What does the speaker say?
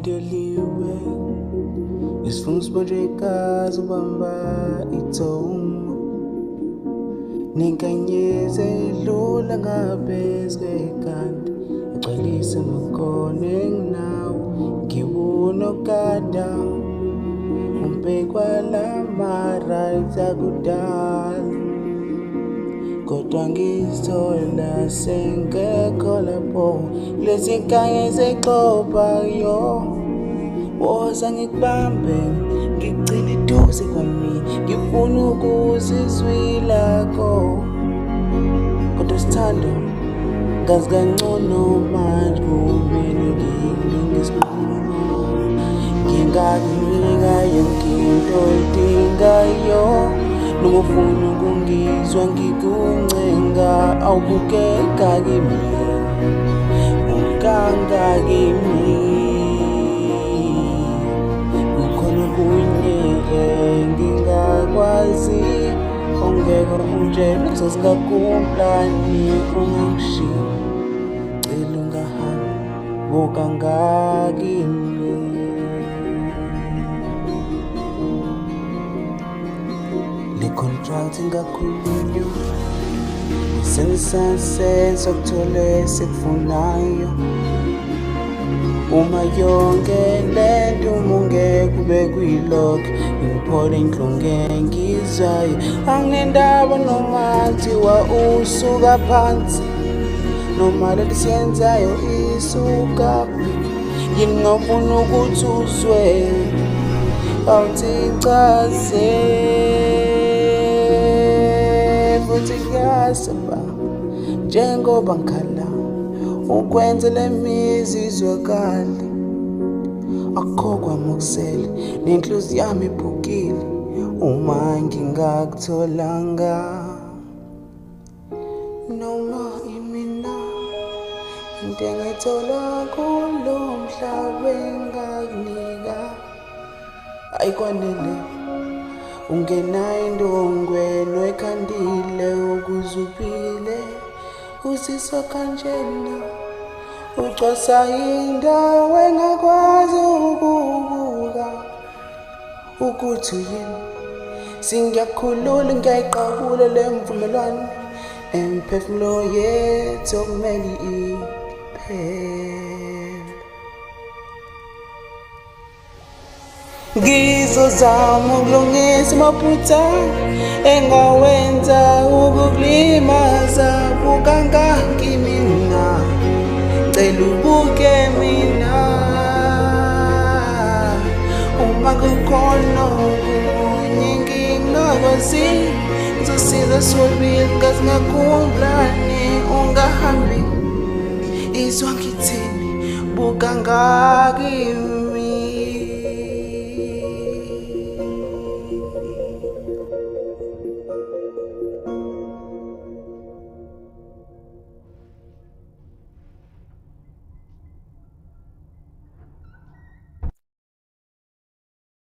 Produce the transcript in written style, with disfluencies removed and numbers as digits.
Deliwe, isifungo sibonje igazi ubamba ithomo, nenkanyezi edlula ngaphezu kwekhanda, agcwalise amakhono enginawo, ngiwunogada, umbhekwa lama-rights akudala. Kodwa ngizithola sengekho lapho lezi nkanyezi exobayo. Woza ngikubambe, ngikugcine eduze kwami, ngifuna ukuzizwilakho. Kodwa sithando, ngazi kangcono manje kumele ngikunike isinqumo. Ngingakunika yonke into oyidingayo, noma ufuna ukungizwa ngikuncenga, awubukeka kimi, ukanga kimi. Kukhona okunye engingakwazi, ongeke ungitshele uzozingakumplani, ungangishiyi, cela ungahambi, buka ngakimi. Le contract ingakhulunywa, sengisense ukuthole esikufunayo. Uma yonke lento ungeke ube kwi-lock, ngiphole inhlungu engizwayo. Anginendaba noma kuthiwa usuka phansi, noma lento siyenzayo isuka. Yini ngafuna ukuthi uzwe, awuthi ngichaze, futhi ngiyasaba njengoba ngikhala ukwenza le mizi izwakale. Akukho kwami okusele, nenhliziyo yami iphukile uma ngingakutholanga. Noma imina into engayithola kulo mhlaba engakunika ayikwanele, ungena indongwe noyikhandile ukuze uphile, usiswa kanjena ucwasa indawo engakwazi ukubuka ukuthi uyini. Singiyakhulula, ngiyayiqabula le mvumelwano, emphefumulo yethu okumele iphele. Ngizozama ukulungisa amaphutha engawenza ukukulimaza, bukangakimina, cela ubuke mina. Uma kukhona okunye ngingakwazi, ngizosiza sobili, ngazi ngakhumbulani, ungahambi, izwa ngithini, buka ngakimi.